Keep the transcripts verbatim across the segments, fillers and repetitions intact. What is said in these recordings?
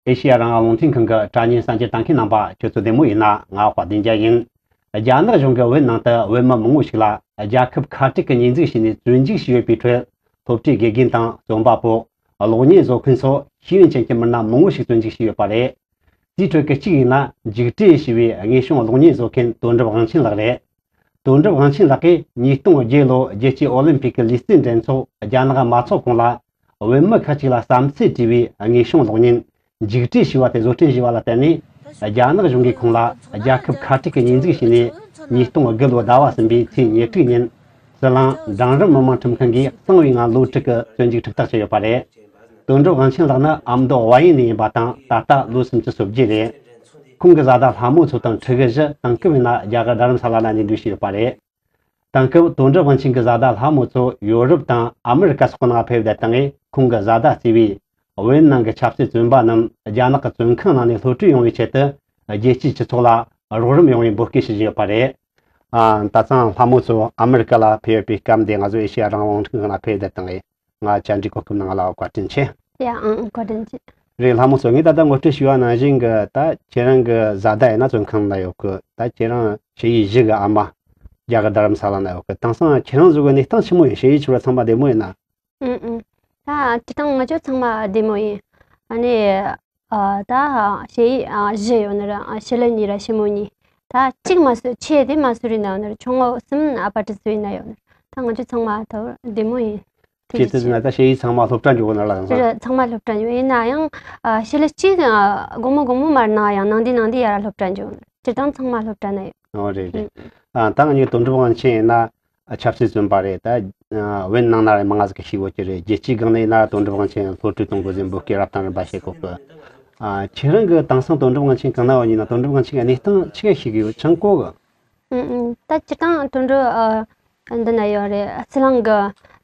ཨེ་ཤེ་ཡ་རང་དབང་རླུང་འཕྲིན་ཁང་གི་དྲ་བརྙན་གསར་འགྱུར་ལྟ་མཁན་རྣམ་པ་ཁྱོད་ཚོ་བདེ་མོ་ཡིན་ན། ང་དཔལ་ལྡན་རྒྱལ་ཡིན། རྒྱ་ནག་གཞུང་གིས་བོད་ནང་དུ་བོད་མི་མང་བོ་ཞིག་ལ་རྒྱལ་ཁབ་ཁ་བྲལ་གྱི་ཉེས་འཛུགས་བྱས་ནས་བཙོན་འཇུག་བྱས་ཡོད་པའི་ཁྲོད། སློབ་གྲྭའི་དགེ་རྒན་དང་རྩོམ་པ་པོ། གློག་བརྙན་བཟོ་མཁན་སོགས་ཤེས་ཡོན་ཅན་གྱི་མི་སྣ་མང་བོ་ཞིག་བཙོན་འཇུག་བྱས་ཡོད་པ་རེད། དེའི་ཁྲོད་ཀྱི་གཅིག་ཡིན་ན། འཇིགས་བྲལ་ཞེས་པའི་དངོས་བྱུང་གློག་བརྙན་བཟོ་མཁན་དོན་གྲུབ་དབང་ཆེན་ལགས་རེད། དོན་གྲུབ་དབང་ཆེན་ལགས་ཀྱིས་ཉིས་སྟོང་བརྒྱད་ལོ་རྒྱལ་སྤྱིའི་ཨོ་ལིམ་ཕིག་གི་ལུས་རྩལ་འགྲན་ཚོགས་རྒྱ་ནག་མ་འཚོགས་གོང་ལ། བོད་མི་ཁ་ཅིག་ལ་བསམ་ཚུལ་བྲིས་པའི་དངོས་བྱུང་གློག་བརྙན་འཇིགས་བྲལ་ཞེས་པ་དེ་བཟོ་སྐྲུན་བྱས་པ་ལ་བརྟེན་ནས། རྒྱ་ནག་གཞུང་གིས་ཁོང་ལ་རྒྱལ་ཁབ་ཁ་བྲལ་གྱི་ཉེས་འཛུགས་བྱས་ནས། ཉིས་སྟོང་དགུ་ལོའི་ཟླ་བ་གསུམ་པའི་ཚེས་ཉེར་དྲུག་ཉིན། ཟི་ལིང་འབྲིང་རིམ་མི་དམངས་ཁྲིམས་ཁང་གིས་གཙང་བའི་ངང་ལོ་དྲུག་གི་བཙོན་འཇུག་ཁྲིམས་ཐག་བཅད་ཡོད་པ་རེད། དོན་གྲུབ་དབང་ཆེན་ལགས་ནི་ཨ་མདོ་དབའ་ཡུལ་ནས་ཡིན་པ་དང་། ད་ལྟ་ལོ་སུམ་ཅུ་སོ་བརྒྱད་རེད། ཁོང་གི་བཟའ་ཟླ་ལྷ་མོ་མཚོ་དང་ཕྲུ་གུ་བཞི་དེང་སྐབས་ཡིན་ན་རྒྱ་གར་རྡ་རམ་ས་ལ་ལ་གནས་སྡོད་བྱས་ཡོད་པ་རེད། དེང་སྐབས་དོན་གྲུབ་དབང་ཆེན་གྱི་བཟའ་ཟླ་ལྷ་མོ་མཚོ་ཡོ་རོབ་དང་ཨ་མི་རི་ཀ་སོགས་ནང་ཕེབས་བསྡད་བཏང་བས། ཁོང་གི་བཟའ་ཟླ་གཙོས་པའི་བོད་ནང་གི་ཆབ་སྲིད་བཙོན་པ་རྣམས་རྒྱ་ནག་གི་བཙོན་ཁང་ནང་ནས་གློད་གྲོལ་ཡོང་བའི་ཆེད་དུ། རྒྱལ་སྤྱིའི་སྤྱི་ཚོགས་ལ་རོགས་རམ་ཡོང་བའི་འབོད་སྐུལ་ཞུ་བཞིན་ཡོད་པ་རེད། ཨ། ད་ཐེངས་ལྷ་མོ་མཚོ་ཨ་མི་རི་ཀ་ལ་ཕེབས་ཡོད་པའི་སྐབས་འདི། ང་ཚོ་ཨེ་ཤེ་ཡ་རང་དབང་རླུང་འཕྲིན་ཁང་ལ་ཕེབས་བསྡད་བཏང་བས། ང་བཅར་འདྲིའི་གོ་སྐབས་གནང་བ་ལ་བཀའ་དྲིན་ཆེ། ཡ། ཨང་། བཀའ་དྲིན་ཆེ། རེད། ལྷ་མོ་མཚོ། ངས་ད་ལྟ་ངོ་སྤྲོད་ཞུས་པ་ནང་བཞིན་གྱི། ད་ཁྱེད་རང་གི་བཟའ་ཟླ་ཡིན་ན་བཙོན་ཁང་ནང་ཡོད་གི། ད་ཁྱེད་རང་ཞ་ཡི་བཞི་གི་ཨ་མ་རྒྱ་གར་རྡ་རམ་ས་ལ་ན་ཡོད་གི། དེང་སང་ཁྱེད་རང་ཚོ་གི་གནས་སྟངས་ཆི་མོ་ཡིན། ཞ་ཡི་ཁྱོད་ར་ཚང་མ་བདེ་མོ་ཡིན་ན། ཨུ་ཨུ། ད་སྤྱིར་བཏང་ང་ཚོ་ཚང་མ་བདེ་མོ་ཡིན། ཨ་ནི། ཨ། ད་ཞ་ཡི་ཨ་བཞི་ཡོད་ནི་ར། ཨ། ཞི་ལི་གཉིས་ར་ཞི་མོ་གཉིས། ད་གཅིག་མ་སུ་ཆེ་དེ་མ་སུ་རི་ན་ཡོད་ནི་ར། ཆུང་ངུ་གསུམ་ཨ་ཕ་ཏི་སུ་ཡིན་ན་ཡོད་ནི་ར། ད་ང་ཚོ་ཚང་མ་ད་བདེ་མོ་ཡིན། ཁྱེད་དེ་ན་ད་ཞ་ཡི་ཚང་མ་སློབ་གྲྭ་འགྲོ་གི་ན་ལ་ཡང་། རེད། ཚང་མ་སློབ་གྲྭ་འགྲོ། ཡིན་ན་ཡང་། ཨ། ཞི་ལི་གཅིག་ཨ། དགོང་མོ་དགོང་མོ་མར་ན་ཡང་ནང་དེ་ནང་དེ་ཡར་སློབ་གྲྭ་འགྲོ། སྤྱིར་བཏང་ཚང་མ་སློབ་གྲྭ་ན་ཡོད། ཨོ། རེད་རེད། ཨ། ད་ང་གཉིས་དོན་གྲུབ་དབང་ཆེན་ཡིན་ན་ཆབ་སྲིད་བཙོན་པ་རེད། ད་བོད་ནང་ན་རེ་མང་ང་ཟིག་གི་ཤེས་ཡོད་ཀྱི་རེད། རྒྱལ་སྤྱིའི་སྒང་ནས་ཡིན་ན་དོན་གྲུབ་དབང་ཆེན་གློད་གྲོལ་གཏོང་དགོས་ཟེར་འབོད་སྐུལ་རབ་དང་རིམ་པ་བྱེད་གོ་གི། ཨ། ཁྱེད་རང་གི་དེང་སང་དོན་གྲུབ་དབང་ཆེན་གང་ན་ཡོད་ཡིན་ན། དོན་གྲུབ་དབང་ཆེན་གྱི་གནས་སྟངས་ཆི་ག་ཤེས་གི་ཡོད། ཆང་གོ་གི། ཨུ་ཨུ། ད་སྤྱིར་བཏང་དོན་གྲུབ་ཨ་འདི་ན་ཡོད་རེད། ཟི་ལིང་གི་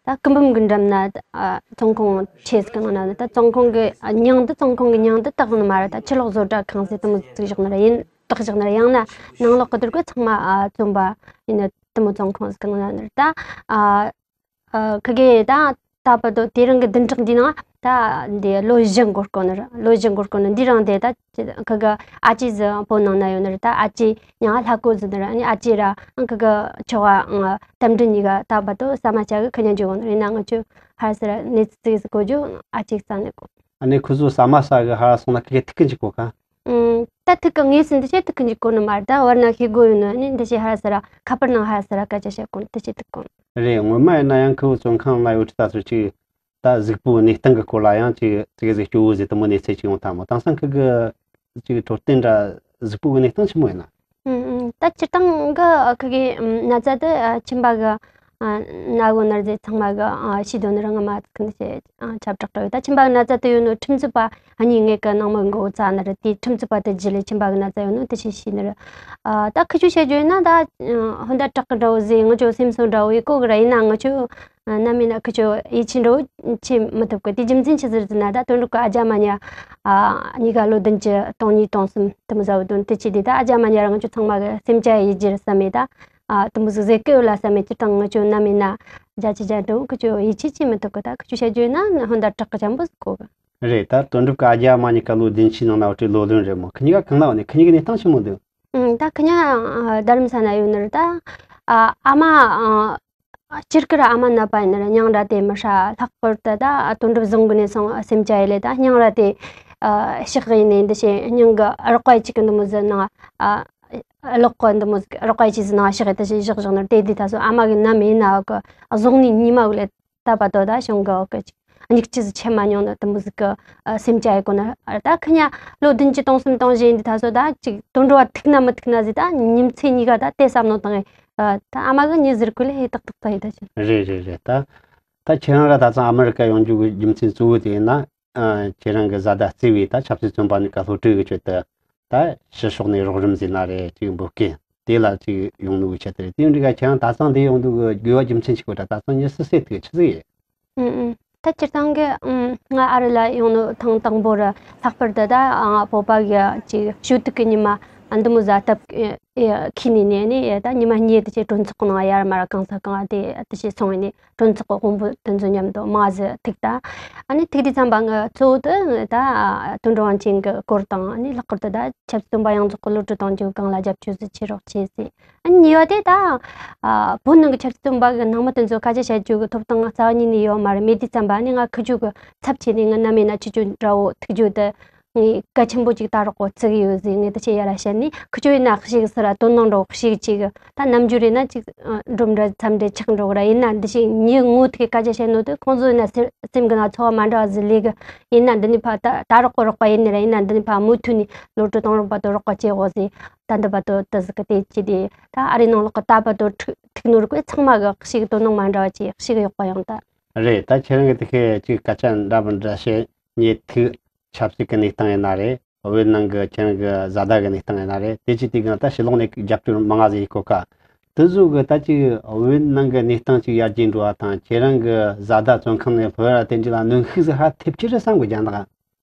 ད་སྐུ་འབུམ་གྱི་འགྲམ་ན་ཨ་བཙོན་ཁང་ཆེ་ཟིག་གི་ནང་ན། ད་བཙོན་ཁང་གི་མྱིང་འདི། བཙོན་ཁང་གི་མྱིང་འདི་བཏགས་ནི་མ་རེད། ད་ཕྱི་ལོགས་བཟོ་གྲྭ་ཁང་ཟེར་དེ་མོ་བཙུགས་བཞག་ནི་རེད། ཡིན། བཏགས་བཞག་ནི་རེད། ཡང་ན་ནང་ལོགས་གི་དེར་གི་ཚང་མ་ཨ་བཙོན་པ་ཡིན་ནི། དེ་མོ་བཙོན་ཁང་ཟིག་གི་ནང་ན་ནི་རེད། ད་ཨ། ཨ། ཁི་གེ་ད་ད་བར་དུ་དེ་རིང་གི་བདུན་ཕྲག་འདི་ནང་ད་འདི་ལོ་བཞི་འགོར་གོ་ནི་རེད། ལོ་བཞི་འགོར་གོ་ནི། འདི་རིང་དེ་ད་ཁི་གེ་ཨ་ཅེ་ཟིག་བོད་ནང་ན་ཡོད་ནི་རེད། ད་ཨ་ཅེ་མྱིང་ལྷ་ཀོ་ཟེར་ནི་རེད། ཨ་ནི་ཨ་ཅེ་ར་ཁི་གེ་ཁྱོ་ག་རྟ་མགྲིན་གཉིས་ཀ་ད་བར་དུ་ཟ་མ་ཆ་གི་ཁི་ཉ་འཇུག་གོ་ནི་རེད། ན་ང་ཆོ་ཧར་སི་ར་གནས་ཚུལ་ཟིག་གོ་རྒྱུ་ཨ་ཅེ་རྩ་ནས་གོ། ཨ་ནི་ཁོ་ཚོ་ཟ་མ་ཟ་གི་ཧར་སོང་ན་ཁི་གེ་ཐུག་གི་འཇུག་གོ་ག། ཨུམ། ད་ཐུག་གི་ངེས་སུ་འདི་བྱས་ཐུག་གི་འཇུག་གོ་ནི་མ་རེད། ད་བར་ན་ཤེས་དགོས་ཡོད་ནི། ཨ་ནི་འདི་བྱས་ཧར་སི་ར་ཁ་པར་ནང་ཧར་སི་ར་སྐད་ཆ་བཤད་གོ་ནི། དེ་བྱས་ཐུག་གོ་ནི། རེད། སྔོན་མ་ཡིན་ན་ཡང་ཁོ་བོ་བཙོན་ཁང་ལ་ཡོད་དུས་ད་ཚོད་ཅིག་ད་གཟུགས་པོའི་གནས་སྟངས་ཀྱི་སྐོར་ལ་ཡང་ཅིག་ཙི་གེ་ཟིག་སྐྱོ་བོ་ཟིག་དེ་མོ་གནས་ཚུལ་ཅིག་ཡོང་ཐལ་མོ། དེང་སང་ཁི་གེ་ཅིག་འཕྲོད་བསྟེན་འདྲ་གཟུགས་པོའི་གནས་སྟངས་ཆི་མོ་ཡིན་ན། ཨུམ་ཨུམ། ད་སྤྱིར་བཏང་གི་ཁི་གེ་ཨུམ་ན་ཚ་དེ་ཨ་མཆིན་པ་གི་ཨ་ན་གོ་ནི་རེད་ཟེར་ཚང་མ་གི་ཨ་ཤེས་དོན་ནི་རང་ང་མ་ཚིག་ནི་བྱས་ཨ་ཁྱབ་བསྒྲགས་འགྲོ་ཡོད། ད་མཆིན་པ་གི་ན་ཚ་དེ་ཡོད་ནོ་ཁྲིམས་རྩོད་པ་གཉིས་ངེད་ཀྱི་ནང་མི་མགོ་བོ་བཙའ་ནི་རེད། དེ་ཁྲིམས་རྩོད་པ་དེ་རྗེས་ལས་མཆིན་པ་གི་ན་ཚ་ཡོད་ནོ་དེ་ཤེས་ཤེས་ནི་རེད། ཨ་ད་ཁི་ཆོས་བཤད་རྒྱུ་ཡིན་ན། ད་ཨ་ཧོན་ད་དྲག་གི་འདྲ་བོ་ཟེར་ང་ཆོ་སེམས་སོ་འདྲ་བོ་ཡི་གོ་གི་ར། ཡིན་ན་ང་ཆོ་ཨ་ནམ་ཡིན་ན་ཁི་ཆོ་ཡིད་ཆེས་འདྲ་བོ་བྱེད་མི་ཐུབ་གི། དེ་རྒྱུ་མཚན་ཆི་ཟིག་རེད་ཟེར་ན། ད་དོན་གྲུབ་གི་ཨ་ཅག་མ་ཉ་ཨ་གཉིས་ཀ་ལོ་བདུན་ཅུ་དོན་གཉིས་དོན་གསུམ་དེ་མོ་ཟ་བོ་དོན་དེ་ཆེ་དེ། ད་ཨ་ཅག་མ་ཉ་ར་ང་ཆོ་ཚང་མ་གི་སེམས་ཅན་ཡིད་རྒྱུ་རེད་བསམ་མེད། ད་ཨ་དེ་མོ་ཟིག་ཟེར་གི་ཡོད་ལ་བསམ་མེད། སྤྱིར་བཏང་ང་ཆོ་ནམ་ཡིན་ན་རྒྱ་ཆེ་རྒྱ་འདྲ་བོ་ཁི་ཆོ་ཡིད་ཆེས་བྱེད་མི་ཐུབ་གི། ད་ཁི་ཆོས་བཤད་རྒྱུ་ཡིན་ན་ཧོན་ད་དྲག་གི་ཅན་པོ་ཟིག་གོ་གི། རེད། ད་དོན་གྲུབ་གི་ཨ་ཅག་མ་གཉིས་ཀ་ལོ་བདུན་ཅུའི་ནང་ན་འོ་དེ་ལོ་ལོན་རེད་མོ། ཁི་གཉིས་ཀ་གང་ན་ཡོད་ནི། ཁི་གཉིས་ཀྱི་གནས་སྟངས་ཆི་མོ་འདུག། ཨུམ། ད་ཁི་གཉིས་ཨ་རྡ་རམ་ས་ན་ཡོད་ནི་རེད། ད་ཨ་ཨ་མ་ཨ་སྤྱིར་ཀི་ར་ཨ་མ་ནད་པ་ཡིན་ནི་རེད། སྙིང་ར་དེ་མི་ཧྲ། ལྷག་པར་དུ་ད་དོན་གྲུབ་བཟུང་གི་ནས་སོང་སེམས་ཅན་ཡིད་ལས་ད་སྙིང་ར་དེ་ཨ་གཤག་གི་ནས་འདི་བྱས་སྙིང་གི་རོགས་པ་ཅིག་གི་འདི་མོ་ཟིག་ནང་ཨ་གློག་གི་འདི་མོ་ཟིག་རོགས་པ་ཅིག་ཟིག་ནང་གཤག་གི་ད་བྱས་བཞག་བཞག་ནི་རེད། དེ་དུས་ད་སོ་ཨ་མ་གི་ནམ་ཡིན་ན་གི་བཟུང་ནས་ཉི་མ་གི་ལས་ད་བར་དུ་ད་གཞུང་གི་འོག་གི་ཅིག་མྱིག་ཆུ་ཟིག་ཆད་མ་མྱོང་ནི་དེ་མོ་ཟིག་གི་ཨ་སེམས་ཅན་ཡིད་གོ་ནི་རེད། ད་ཁི་གཉིས་ལོ་བདུན་ཅུ་དོན་གསུམ་དོན་བཞི་ཡིན་དུས་ད་སོ་ད་ཅིག་དོན་གྲུབ་བ་ཐུག་ན་མི་ཐུག་ན་ཟིག་ད་ཉིན་མཚན་གཉིས་ཀ་ད་དེ་བསམ་མནོ་བཏང་ངས། ཨ་ད་ཨ་མ་གི་མྱི་ཟེར་གོ་ལས་ཧེ་ཏག་ཏག་ད་ཡིན་ད་ཅི། རེད་རེད་རེད། ད་ད་ཁྱེད་རང་ར་ད་ཚང་ཨ་མི་རི་ཀ་ཡོང་རྒྱུ་གི་རྒྱུ་མཚན་གཙོ་བོ་དེ་ཡིན་ན། ཨ་ཁྱེད་རང་གི་བཟའ་ཟླ་གཙོས་པའི་ད་ཆབ་སྲིད་བཙོན་པ་གཉིས་ཀ་གློད་གྲོལ་གི་ཆེད་དུ། ད་ཕྱི་ཕྱོགས་ནས་རོགས་རམ་ཟེར་ན་རེད། ཅིག་འབོད་སྐུལ་དེ་ལ་ཅིག་ཡོང་ནོ་གི་ཆེད་དུ་རེད། དེ་ཡིན་དུས་ཀ་ཁྱེད་རང་ད་ཚང་འདི་ཡོང་དུས་གི་དགོས་པ་རྒྱུ་མཚན་ཅིག་གོ་ད་ད་ཚང་མྱི་སུ་བསད་ཐུག་ཆི་ཟིག་ཡིན། ཨུམ་ཨུམ། ད་སྤྱིར་བཏང་གི་ཨུམ་ང་ཨ་རི་ལ་ཡོང་ནོ་ཐེངས་དང་པོ་ར། ལྷག་པར་དུ་ད་ཨ་བོད་པ་གི་ཅིག་ཞུ་གཏུག་གི་ཉི་མ་ ཨ་འདི་མོ་ཟ་ཐབས་ཨེ་ཁྱི་ནི་ནས་ནི་ད་ཉི་མ་གཉིས་དེ་ཆེ་གྲོན་ཚོགས་ནང་ཡར་མར་གང་ས་གང་དེ་དེ་ཆེ་སོང་ནི་གྲོན་ཚོགས་དཔོན་པོ་དེ་ཚོ་མཉམ་དུ་མ་ཟི་ཐུག་ད། ཨ་ནི་ཐུག་དུས་ཙམ་པ་ང་གཙོ་བོ་དེ་ད་དོན་གྲུབ་དབང་ཆེན་གྱི་སྐོར་དང་ཨ་ནི་ལྷག་པར་དུ་ད་ཆབ་སྲིད་བཙོན་པ་ཡོངས་རྫོགས་ཀྱི་གློད་གྲོལ་གཏོང་རྒྱུ་སྒང་ལ་རྒྱབ་སྐྱོར་ཟིག་བྱེད་རོགས་བྱེད་ཟེར། ཨ་ནི་གཉིས་པ་དེ་ད་ཨ་བོད་ནང་གི་ཆབ་སྲིད་བཙོན་པ་གི་ནང་མི་དེ་ཚོ་སྐད་ཆ་བཤད་རྒྱུ་གི་ཐོབ་ཐང་རྩ་བ་ཉིད་ནས་ཡོད་མ་རེད། མེད་དུས་ཙམ་པ་ཨ་ནི་ང་ཁི་ཆོ་གི་ཚབ་བྱས་ནས་ངི་ནམ་ཡིན་ན་ཁྱེད་ཆོ་འདྲ་བོ་ཐུག་རྒྱུ་དེ་ངས་གལ་ཆེན་པོ་ཅིག་ལྟ་རོགས་གོ་བརྩི་གི་ཡོད་ཟེར། ངས་དེ་ཆེ་ཡར་བཤད་ནས་ཁི་ཆོ་ཡིན་ན་ཞིག་ཟེར་ར་དོ་སྣང་འདྲ་བོ་ཞིག་ཅིག་ད་ནམ་རྒྱུན་རེད་ན་ཅིག་འགྲོ་འདྲ་མཚམས་འདྲ་ཆགས་འགྲོ་གི་ར། ཡིན་ན་འདི་ཞིག་ཉི་ངོ་ཐུག་གི་སྐད་ཆ་བཤད་ནོ་དེ་ཁོང་ཚོ་ཡིན་ན་སེམས་སེམས་གི་ན་ཚོར་བ་མ་འདྲ་བ་ཟིག་ལས་གི། ཡིན་ན་འདི་ནི་ཕ་ད་ད་རོགས་པ་རོགས་པ་ཡིན་ནི་ར། ཡིན་ན་འདི་ནི་ཕ་མུ་མཐུད་ནས་གློད་གྲོལ་གཏོང་རོགས་པ་དོ་རོགས་པ་བྱེད་དགོས་ཟེར། ད་འདི་བར་དུ་དེ་ཟིག་གི་དེ་ཅི་དེ་ད་ཨ་རི་ནང་ལོགས་གི་ད་བར་དུ་ཐུག་ཐུག་ནོ་རིགས་ཚང་མ་གི་ཞིག་དོ་སྣང་མ་འདྲ་བ་ཅིག་ཞིག་ཡོད་པ་ཡང་ད། རེད། ད་ཁྱེད་རང་གི་དེ་ཁའི་ཅིག་སྐད་ཆ་འདྲ་མི་འདྲ་བཤད་ཉེ་ཐུག་ཆབ་སྲིད་ཀྱི་གནས་སྟངས་ཡིན་ན་རེད། བོད་ནང་གི་ཁྱེད་རང་གི་བཟའ་ཟླ་གི་གནས་སྟངས་ཡིན་ན་རེད། དེ་ཅི་དེ་གང་ད་ཕྱི་ལོགས་ནས་རྒྱབ་སྐྱོར་མང་ང་ཟིག་ཡིན་གོ་ཀ། དེ་ཚོ་གི་ད་ཅིག་བོད་ནང་གི་གནས་སྟངས་ཅིག་ཡར་རྒྱས་འགྲོ་བ་དང་ཁྱེད་རང་གི་བཟའ་ཟླ་བཙོན་ཁང་ནས་ལྷོད་ར་དེ་འདྲ་ལ་གནོན་ཤུགས་ཟིག་ཧ་ཐེབས་ཀྱི་རེད་བསམ་གི་རྒྱ་ནག་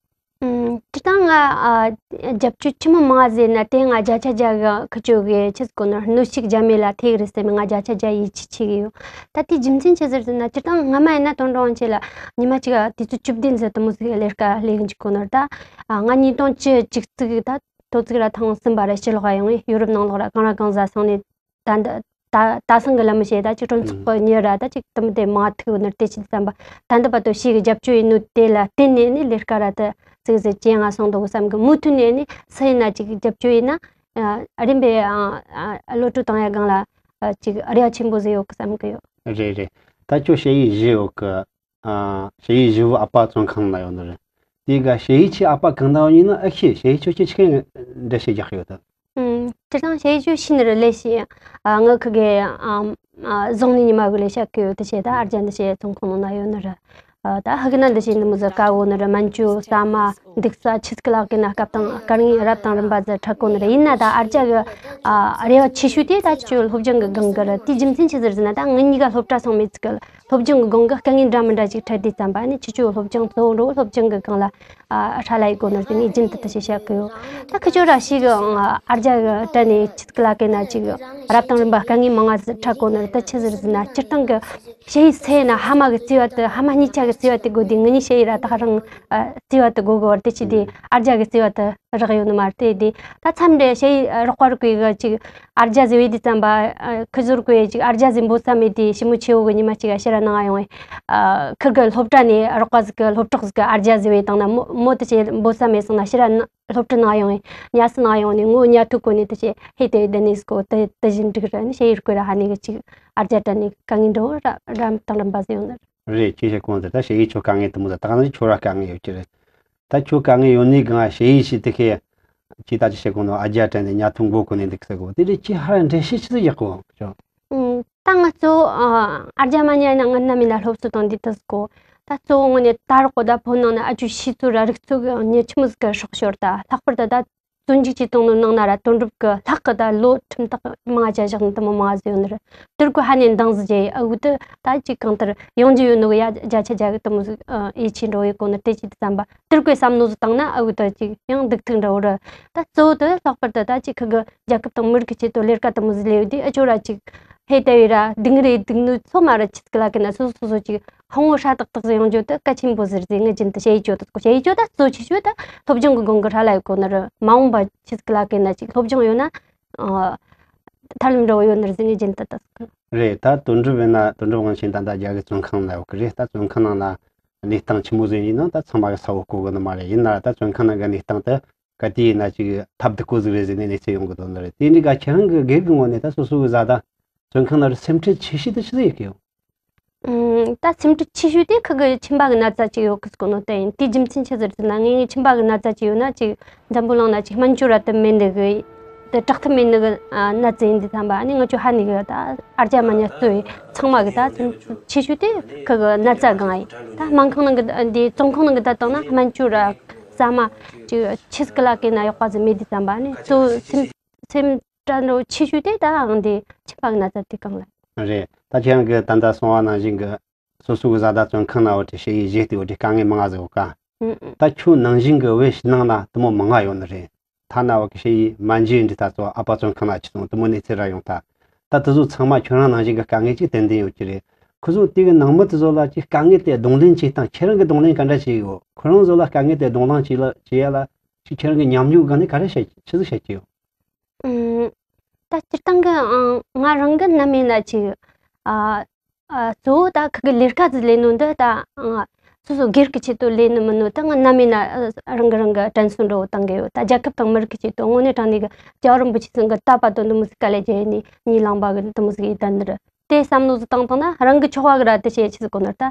ཨུམ། སྤྱིར་བཏང་ང་ཨ་རྒྱབ་སྐྱོར་ཆེན་མོ་མང་ཟེར་ན་དེ་ང་བརྒྱ་ཆ་བརྒྱ་གི་ཁི་ཆོ་གི་ཆི་ཟིག་གོ་ནོ་གནོན་ཤུགས་རྒྱ་མེད་ལ་ཐེག་རེད་ཟེར་ནས་ང་བརྒྱ་ཆ་བརྒྱ་ཡིད་ཆེས་བྱེད་གི་ཡོད། ད་དེའི་རྒྱུ་མཚན་ཆི་ཟིག་ཟེར་ན་སྤྱིར་བཏང་སྔ་མ་ཡིན་ན་དོན་གྲུབ་དབང་ཆེན་ལ་ཉི་མ་གཅིག་ཨ་དུས་ཚོད་བཅུ་བདུན་ཟིག་དེ་མོ་ཟིག་ལས་ཀ་ལས་གི་འཇུག་གོ་ནོ་ར། ད་ཨ་ང་ཉིས་སྟོང་བཅུ་གཅིག་ཙིག་ད་དོ་ཙིག་ར་ཐེངས་གསུམ་པ་ར་ཕྱིར་ལོག་ཡོང་ངས། ཡོ་རོབ་ནང་ལོགས་ར་གང་ར་གང་ཟ་སོང་ནས། ད་འདི་ད་ད་སང་གི་ལམ་མི་བྱེད་ད་ཅིག་གྲོན་ཚོགས་གི་མྱི་ར་ད་ཅིག་དུམ་དེ་མ་ཐུག་ནར་དེ་ཅི་བསམ་པ་ད་འདི་བར་དུ་ཞིག་གི་རྒྱབ་སྐྱོར་ཡིན་ནོ་དེ་ལ་བརྟེན་ནས་ནི་ལས་ཀ་ར་ད་ཙིག་ཟིག་ཅན་ང་སོང་འདུག་བསམ་གི། མུ་མཐུད་ནས་ནི་སུ་ཡིན་ན་ཅིག་རྒྱབ་སྐྱོར་ཡིན་ན་ཨ་རིམ་པས་ཨ་ཨ་གློད་གྲོལ་བཏང་ཡ་སྒང་ལ་ཨ་ཅིག་རེ་བ་ཆེན་པོ་ཟིག་ཡོད་གི་བསམ་གི་ཡོད། རེད་རེད། ད་ཁྱོད་ཞ་ཡི་བཞི་ཡོད་གི། ཨ་ཞ་ཡི་བཞི་བོ་ཨ་ཕ་བཙོན་ཁང་ན་ཡོད་ནི་རེད། དེ་ག་ཞ་ཡི་ཆེ་ཨ་ཕ་གང་ན་ཡོད་ཡིན་ན་ཨ་ཁྱེད་ཞ་ཡི་ཁྱོད་ཁྱེད་ཆི་གི་འགྲེལ་བཤད་རྒྱག་གི་ཡོད་ད། ཨུམ། སྤྱིར་བཏང་ཞ་ཡི་ཆོས་ཤིན་ནི་རི་ལས་ཤི། ཨ་ང་ཁི་གེ་ཨ་ཨ་བཟུང་ནི་ཉི་མ་གི་ལས་བཤད་གི་ཡོད་དེ་བྱས་ད་ཨར་ཇ་འདི་བྱས་ཚོང་ཁང་ནང་ན་ཡོད་ནི་ར། ཨ་ད་ཧ་གི་ན་འདི་བྱས་འདི་མོ་ཟི་དཀའ་གོ་ནི་ར། སྨན་བཅོས་ཟ་མ་འདུག་ས་ཆི་ཟིག་ལག་གི་ན་སྐབས་དང་དཀའ་ངལ་རབ་དང་རིམ་པ་ཟི་འཕྲད་གོ་ནི་ར། ཡིན་ན་ད་ཨར་ཇ་གི་ཨ་རེ་བ་ཆེ་ཤོས་དེ་ད་ཁྱོད་སློབ་སྦྱོང་གི་སྒང་གི་ར། དེའི་རྒྱུ་མཚན་ཆི་ཟིག་ཟེར་ན་ད་ངི་གཉིས་ཀ་སློབ་གྲྭ་སོང་མེད་ཚིག་གི། སློབ་སྦྱོང་གི་སྒང་གི་དཀའ་ངལ་འདྲ་མི་འདྲ་ཅིག་འཕྲད་དུས་ཙམ་པ་ནི་ཁྱེད་ཚོའི་སློབ་སྦྱོང་གཙོ་བོ་འགྲོ་སློབ་སྦྱོང་གི་སྒང་ལ་ཨ་ཧྲ་ལ་ཡི་གོ་ནོར་དེ་ངས་རྒྱུན་དུ་དུ་ཞིག་བཤད་གི་ཡོད། ད་ཁི་ཆོ་ར་ཞིག་ཨར་ཇ་གི་དྲ་ནས་ཆི་ཀི་ལ་ཀེ་ན་ཅིག་རབ་དང་རིམ་པ་དཀའ་ངལ་མང་ང་ཟིག་འཕྲད་གོ་ནོར་ད་ཆི་ཟིག་ཟེར་ན་སྤྱིར་བཏང་གི་ཞ་ཡི་ཚེ་ན་ཕ་མ་གི་བརྩེ་བ་དེ་ཕ་མ་གཉིས་ཆ་གི་བརྩེ་བ་དེ་དགོས་དུས་ངི་གཉིས་ཞ་ཡི་ར་ད་རང་ཨ་བརྩེ་བ་དེ་དགོས་གི་བར་དེ་ཅི་དེ་ཨར་ཇ་གི་བརྩེ་བ་དེ་རག་ཡོད་ནི་མ་རེད་དེ། ད་མཚམས་རེ་ཞ་ཡི་རོགས་པ་རུ་ཀུའི་གི་ཅིག་ཨར་ཇ་ཟེར་བའི་དུས་ཙམ་པ་ཨ་ཁི་ཟུར་ཀུའི་ཅིག་ཨར་ཇ་ཟེར་འབོད་ས་མེད་དེ་ཞི་མོ་ཆེ་བོ་གི་ཉི་མ་ཅིག་ཨ་ཕྱིར་ར་ནང་ཡོང་བས། ཨ་ཁིར་གི་སློབ་གྲྭ་ནས་རོགས་པ་ཟིག་གི་སློབ་གྲོགས་ཟིག་གི་ཨར་ཇ་ཟེར་བའི་དང་ན་མོ་མོ་དེ་ཅིག་འབོད་ས་མེད་སོང་ན་ཕྱིར་ར་ན་སློབ་གྲྭ་ནང་ཡོང་བས་ཉལ་སི་ནང་ཡོང་ནས་ངོ་ཉལ་ཐུག་གོ་ནས་དེ་ཅིག་ཧེ་དེ་དེ་ནས་སྐོ་དེ་དེ་བཞིན་འགྲིག་ར་ནི་ཞ་ཡི་རུ་ཀུའི་ར་ཧ་ནས་གི་ཅིག་ཨར་ཇ་དྲ་ནས་དཀའ་ངལ་འགྲོ་ར་ར་དང་རིམ་པ་ཟིག་ཡོང་ནི་རེད། ཅི་བྱེད་གོང་དེ་ད་ཞ་ཡི་ཆོ་དཀའ་ངལ་དེ་མོ་ཟིག་ད་ག་ནི་ཆོ་ར་དཀའ་ངལ་ཡོད་ཀྱི་རེད། ད་ཁྱོད་དཀའ་ངལ་ཡོད་ནི་གང་ཞེ་ཡི་ཞིག་དེ་ཁའི་ཅི་ད་ཅི་བྱེད་གོ་ནོ་ཨ་རྒྱ་དྲན་ནས་ཉ་ཐུང་མགོ་གོ་ནས་འདུག་ཟེར་གོ་དེ་རེད། ཅི་ཧ་ར་འགྲེལ་བཤད་ཆི་ཟིག་ཡག་གོ་ཅོ། ཨུམ། ད་ང་ཚོ་ཨ་རྒྱ་མ་ཉ་ན་ང་ན་མི་ན་སློབ་གསོ་དང་འདི་ད་ཟིག་གོ། ད་གཙོ་བོ་ངོ་ནས་ད་རོགས་གོ་ད་བོད་ནང་ན་ཨ་ཅུ་ཤི་ཚུ་ར་རིག་ཚུ་གི་ཉེ་ཆི་མོ་ཟིག་གི་སྲོག་ཤོར་ད་ལྷག་པར་ད་ད་བཙོན་འཇུག་བྱས་བཏང་ནོ་ནང་ན་ར་དོན་གྲུབ་གི་ལྷག་གི་ད་ལོ་ཁྲིམས་ཐག་མང་ང་བྱ་བཞག་ནི་དེ་མོ་མང་ང་ཟིག་ཡོད་ནི་རེད། དེར་གོ་ཧ་ནས་འདང་ཟིག་རྒྱ་ཡི་ཨ་འུ་དེ་ད་ཅིག་གང་ལྟར་ཡོང་རྒྱུ་ཡོད་ནོ་གི་ཡ་བརྒྱ་ཆ་བརྒྱ་གི་དེ་མོ་ཟིག་ཨ་ཡིད་ཆེས་འགྲོ་ཡི་གོ་ནི་དེ་ཅིག་དེ་བསམ་པ་དེར་གོ་བསམ་བློ་ཟིག་བཏང་ན་ཨ་འུ་ད་ཅིག་ཡང་སྡུག་ཐུག་འདྲ་བོ་རེད། ད་གཙོ་བོ་དེ་ལྷག་པར་དུ་ད་ཅིག་ཁི་གི་རྒྱལ་ཁབ་དང་མི་རིགས་ཀྱི་ཆེད་དུ་ལས་ཀ་དེ་མོ་ཟིག་ལས་ཡོད་དུས་ཨ་ཅོ་ར་ཅིག་ཧེ་ད་བི་ར་སྡུག་རེ་སྡུག་ནོ་ཚོ་མ་ར་ཆི་ཟིག་ལ་ཀི་ན་སོ་སོ་སོ་ཅིག་ཧང་བོ་ཧྲ་ཏག་ཏག་ཟིག་ཡོང་རྒྱུ་དེ་གལ་ཆེན་པོ་ཟིག་རེད་ཟེར་ངས་རྒྱུན་དུ་བཤད་ཡི་ཆོ་དེ་བཤད་ཡི་ཆོ་ད་གཙོ་ཆེ་ཤོས་ད་སློབ་སྦྱོང་གི་སྒང་གི་ཧྲ་ལ་ཡི་གོ་ནི་རེད། མ་འོངས་པ་ཆི་ཟིག་ལ་ཀི་ན་ཅིག་སློབ་སྦྱོང་ཡོད་ན་ཨ་ཐར་ལམ་འདྲ་བོ་ཡོད་ནི་རེད་ཟེར་ངས་རྒྱུན་དུ་ད་རེད། ད་དོན་གྲུབ་ཡིན་ན་དོན་གྲུབ་དབང་ཆེན་ད་ལྟ་རྒྱ་གི་བཙོན་ཁང་ན་ཡོད་གི་རེད། ད་བཙོན་ཁང་ནང་ལ་གནས་སྟངས་ཆི་མོ་ཟིག་ཡིན་ན་ད་ཚང་མ་གི་གསལ་བོ་གོ་གི་ནི་མ་རེད། ཡིན་ན་ད་བཙོན་ཁང་ནང་གི་གནས་སྟངས་དེ་ག་དུས་ཡིན་ན་ཅིག་ཐབས་སྡུག་པོ་ཟིག་རེད་ཟེར་ནས་གནས་ཚུལ་ཡོང་གི་འདུག་ནི་རེད། དེ་འདྲའི་ག་ཁྱེད་རང་གི་སྒེར་གི་ངོས་ནས་ད་སོ་སོ་གི་བཟའ་ཟླ་བཙོན་ཁང་ནང་རུ་སེམས་ཁྲལ་ཆེ་ཤོས་དེ་ཆི་ཟིག་ཡོད་གི་ཡོད། ཨུམ། ད་སེམས་ཁྲལ་ཆེ་ཤོས་དེ་ཁི་གི་མཆིན་པ་གི་ན་ཚ་ཅིག་ཡོད་གི་ཟེར་གོ་ནོ་དེ་ཡིན། དེའི་རྒྱུ་མཚན་ཆི་ཟིག་རེད་ཟེར་ན་ངས་ངའི་མཆིན་པ་གི་ན་ཚ་ཅིག་ཡོད་ན་ཅིག་འཛམ་བུ་གླིང་ན་ཅིག་སྨན་བཅོས་ར་དེ་མེད་ནི་གི་དེ་དྲག་ཐབས་མེད་ནི་གི་ཨ་ན་ཚ་ཡིན་དུས་ཙམ་པ་ཨ་ནི་ང་ཆོ་ཧ་ནི་གི་ད་ཨར་ཅ་མ་ཉ་གཙོ་བོ་ཚང་མ་གི་ད་སེམས་ཁྲལ་ཆེ་ཤོས་དེ་ཁི་གི་ན་ཚ་སྒང་ཡིན། ད་སྨན་ཁང་ནང་གི་འདི་བཙོན་ཁང་ནང་གི་ད་བཏང་ན་སྨན་བཅོས་ར་ཟ་མ་ཅིག་ཆི་ཟིག་ལ་ཀི་ན་ཡག་པ་ཟིག་མེད་དུས་ཙམ་པ་ཨ་ནི་གཙོ་བོ་སེམས་སེམས་དྲན་འགྲོ་ཆེ་ཤོས་དེ་ད་ཨང་དེ་མཆིན་པ་གི་ན་ཚ་དེ་གང་ལ། རེད། ད་ཁྱེད་རང་གི་ད་ལྟ་གསུངས་པ་ནང་བཞིན་གི་སོ་སོ་གི་བཟའ་ཟླ་བཙོན་ཁང་ན་འོ་དེ་ཞེ་ཡི་བཞེས་ཏེ་འོ་དེ་དཀའ་ངལ་མང་ང་ཟིག་ཡོད་ཀ། ཨུ་ཨུ། ད་ཁྱོད་ནང་བཞིན་གི་བོད་ཕྱི་ནང་ན་དེ་མོ་མང་ང་ཡོད་ནི་རེད། ཐ་ན་བ་གི་ཞེ་ཡི་མན་ཇུའི་འདི་ད་ཚོ་ཨ་ཕ་བཙོན་ཁང་ལ་ཆི་སོང་དུ་མོ་ནས་ཚེ་ར་ཡོང་ཐ། ད་དེ་ཚོ་ཚང་མ་ཁྱོད་རང་ནང་བཞིན་གི་དཀའ་ངལ་ཅིག་ཏན་ཏན་ཡོད་ཀྱི་རེད། ཁོ་ཚོ་དེ་གི་ནང་མི་དེ་ཚོ་ལ་ཅིག་དཀའ་ངལ་དེ་གདོང་ལེན་བྱེད་སྟངས་ཁྱེད་རང་གི་གདོང་ལེན་ག་འདྲ་བྱེད་ཡོད། ཁོ་རང་ཚོ་ལ་དཀའ་ངལ་དེ་གདོང་ལེན་བྱེད་ལ་བྱེད་ཡ་ལ་ཅིག་ཁྱེད་རང་གི་ཉམས་མྱོང་སྒང་ནས་ག་རེ་བཤད་ཆི་ཟིག་བཤད་ཀྱི་ཡོད། ཨུམ། ད་སྤྱིར་བཏང་གི་ཨང་ང་རང་གི་ནམ་ཡིན་ན་ཅིག་ཨ་ཨ་གཙོ་བོ་ད་ཁི་གི་ལས་ཀ་ཟིག་ལས་ནོ་འདི་ད་ཨང་སོ་སོ་སྒེར་གི་ཆེད་དུ་ལས་ནི་མིན་ནོ། ད་ང་ནམ་ཡིན་ན་ཨ་རང་གི་རང་གི་དྲན་གསོ་འདྲ་བོ་བཏང་གི་ཡོད། ད་རྒྱལ་ཁབ་དང་མི་རིགས་ཀྱི་ཆེད་དུ་དངོས་གནས་དྲང་གནས་གི་རྒྱལ་བ་རིན་པོ་ཆེ་ཚང་གི་ད་བར་དུ་འདི་མོ་ཟིག་དཀའ་ལས་བརྒྱབ་ནི་ཉིན་ལངས་པ་གི་འདི་མོ་ཟིག་ཡིན་ད་འདིར་དེ་བསམ་བློ་ཟིག་བཏང་བཏང་ན་རང་གི་ཆོག་པ་གི་ར་དེ་བྱེད་ཆི་ཟིག་གོ་ནོར་ད།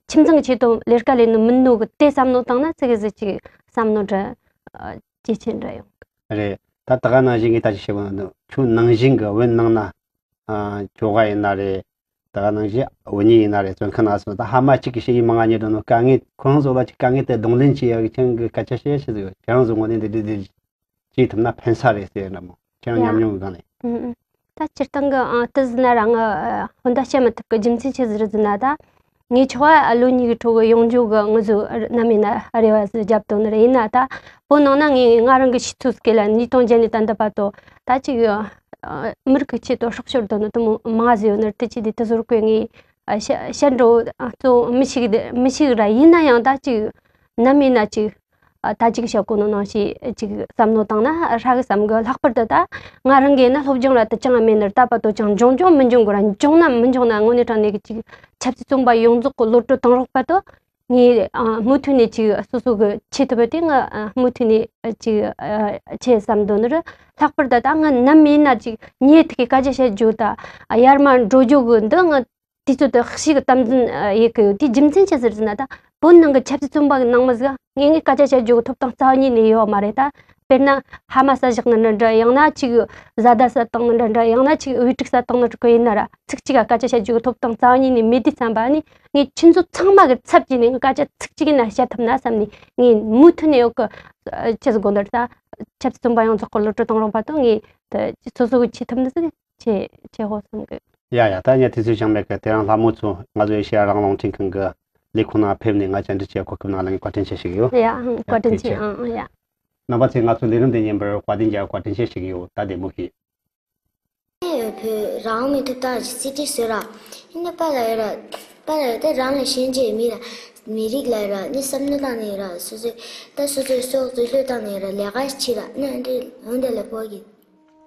ཁྱིམ་ཚང་གི་ཆེད་དུ་ལས་ཀ་ལས་ནི་མིན་ནོ་གི་དེ་བསམ་བློ་བཏང་ན་ཙི་གེ་ཟིག་ཅིག་བསམ་བློ་འདྲ་ཨ་ཇེ་ཆེ་འདྲ་ཡོང་། རེད། ད་ད་ག་ནང་བཞིན་གྱི་ད་ཅི་བྱེད་དགོས་ན་འདུག་ཁྱོད་ནང་བཞིན་གྱི་བོད་ནང་ན་ཨ་ཁྱོ་ག་ཡིན་ན་རེད། ད་ག་ནང་བཞིན་འུ་གཉིས་ཡིན་ན་རེད། བཙོན་ཁང་ནང་སོང་ད་ཧ་མ་གཅིག་གི་ཞེ་ཡི་མང་ང་ཉེ་འགྲོ་ནོ་དཀའ་ངལ་ཁོ་རང་ཚོ་ལ་ཅིག་དཀའ་ངལ་དེ་གདོང་ལེན་བྱེད་ཡག་གི་ཁྱེད་གི་སྐད་ཆ་བཤད་ཤེས་ཟིག་ཡོད། ཁྱེད་རང་ཚོ་ངོ་ནས་འདི་འདྲི་འདི་བྱེད་ཐུབ་ན་ཕན་ས་རེད་ཟེར་ན་མོ་ཁྱེད་རང་ཡ། ཉམས་མྱོང་གི་སྒང་ནས། ཨུམ་ཨུམ། ད་སྤྱིར་བཏང་གི་ཨང་དེ་ཟིན་ན་རང་ཨ་ཧོན་ད་བཤད་མི་ཐུབ་གི་རྒྱུ་མཚན་ཆི་ཟིག་རེད་ཟེར་ན་ད། ངའི་ཆོ་བ་ཨ་ལོ་གཉིས་ཀྱི་འཕྲོ་གི་ཡོང་འཇོག་གི་ང་ཚོ་ནམ་ཡིན་ན་རེ་བ་ཟིག་རྒྱབ་དོ་ནི་རེད། ཡིན་ན་ད་བོད་ནང་ན་ངས་ང་རང་གི་ཤི་ཚུལ་སྐད་ལ་ཉིས་སྟོང་བརྒྱད་ནས་ད་འདི་བར་དུ་ད་ཅིག་ཨ་མི་རིགས་ཀྱི་ཆེད་དུ་སྲོག་ཤོར་དོ་ནི་དུ་མོ་མང་ཟིག་ཡོད་ནི་རེད། དེ་ཅི་དེ་དེ་ཟུར་བཀོད་ངས་ཨ་བཤད་བཤད་འགྲོ་གཙོ་མི་ཤིག་མི་ཤིག་ར། ཡིན་ན་ཡང་ད་ཅིག་ནམ་ཡིན་ན་ཅིག་ཨ་ད་ཅིག་བཤད་གོ་ནོ་ནང་བཞིན་ཅིག་བསམ་བློ་བཏང་ན་ཧྲ་གི་བསམ་གི། ལྷག་པར་དུ་ད་ང་རང་གི་ན་སློབ་སྦྱོང་ར་དུ་ཅང་མེད་ནི་རེད། ད་བར་དུ་ཅང་འབྱུང་འབྱུང་མི་འབྱུང་གི་ར། འབྱུང་ན་མི་འབྱུང་ན་དངོས་གནས་དྲང་གནས་གི་ཅིག་ཆབ་སྲིད་བཙོན་པ་ཡོངས་རྫོགས་གི་གློད་གྲོལ་བཏང་རོགས་བར་དུ་ངས་ཨ་མུ་མཐུད་ནས་ཅིག་སོ་སོ་གི་ཆེད་དུ་བས་ཏེ་ང་ཨ་མུ་མཐུད་ནས་ཅིག་ཨ་ཆེ་བསམ་འདོད་ནི་རེད། ལྷག་པར་དུ་ད་ང་ནམ་ཡིན་ན་ཅིག་ཉེ་ཐིག་གི་སྐད་ཆ་བཤད་རྒྱུ་ད་ཡར་མར་འགྲོ་རྒྱུ་གི་འདི་ང་དུས་ཚོད་དུ་ཤི་གི་དམ་འཛིན་ཡེད་གི་ཡོད། དེའི་རྒྱུ་མཚན་ཆི་ཟེར་ཟེར་ན་ད་བོད་ནང་གི་ཆབ་སྲིད་བཙོན་པ་གི་ནང་མི་ཟིག་ངས་ངས་སྐད་ཆ་བཤད་རྒྱུ་གི་ཐོབ་ཐང་རྩ་བ་ཉིད་ནས་ཡོད་མ་རེད། ད་དཔེར་ན་ཕ་མ་ས་བཞག་ནི་འདྲ་འདྲ། ཡང་ན་ཅིག་བཟའ་ཟླ་ས་བཏང་ནི་འདྲ་འདྲ། ཡང་ན་ཅིག་བུ་ཕྲུག་ས་བཏང་ནི་འདྲ་གི་ཡིན་ན་ར་ཚིག་གཅིག་ག་སྐད་ཆ་བཤད་རྒྱུ་གི་ཐོབ་ཐང་རྩ་བ་ཉིད་ནས་མེད་དུས་ཙམ་པ་ནི་ངས་ཁྱེད་ཚོ་ཚང་མ་གི་ཚབ་བྱས་ནས་ངས་སྐད་ཆ་ཚིག་གཅིག་ཡིན་ན་བཤད་ཐུབ་ན་བསམ་ནས་ངས་མུ་མཐུད་ནས་ཡོད་གི། ཆི་ཟིག་དགོངས་དག་ད་ཆབ་སྲིད་བཙོན་པ་ཡོངས་རྫོགས་གི་གློད་གྲོལ་གཏོང་རོགས་པ་དང་ངས་དེ་སོ་སོ་གི་ཆེ་ཐུབ་ནི་ཟིག་ཆེ་ཆེ་ཧོ་བསམ་གི། ཡ་ཡ། ད་ཉ་དུས་ཚོད་ཅང་མེད་གི། དེ་རིང་ལྷ་མོ་ཚོ་ང་ཚོ་ཨེ་ཤེ་ཡ་རང་དབང་རླུང་འཕྲིན་ཁང་གི་ལས་ཁུངས་ནང་ཕེབས་ནས་ང་བཅར་འདྲི་བྱས་གོ་སྐབས་གནང་ལ་ངས་བཀའ་དྲིན་ཆེ་ཞུ་གི་ཡོད། ཡ་ཧུང་། ཡ། བཀའ་དྲིན་ཐུགས་ཆེ་རྗེ་ཆེ། ཨང་། ཡ། རྣམ་པ་ཚོས་ང་ཚོ་ལས་རིམ་འདི་ཉན་པར་བཀའ་དྲིན་རྒྱབ། བཀའ་དྲིན་ཆེ་ཞུ་གི་ཡོད། ད་བདེ་མོ་བྱོས། བོད་རང་དབང་མི་ཐོབ་ཐང་གི་རྩིས་སྤྲོད་བཟོས་ར། ཡིན་ན་པ་ལ་ཡོད་ར། པ་ལ་ཡོད་དེ་རང་ལས་གཞན་གཅེས་མི་ལ་མི་རིགས་ལ་ཡོད་ར། ནི་བསམ་བློ་བཏང་ནས་ཡོད་ར། སོ་སོའི་ད་སོ་སོའི་སྲོག་རྩོད་ལྷོད་བཏང་ནས་ཡོད་ར། ལས་ཀ་བྱེད་ར། ནི་འདི་འོན་ཏེ་ལ་ཕོག་གི།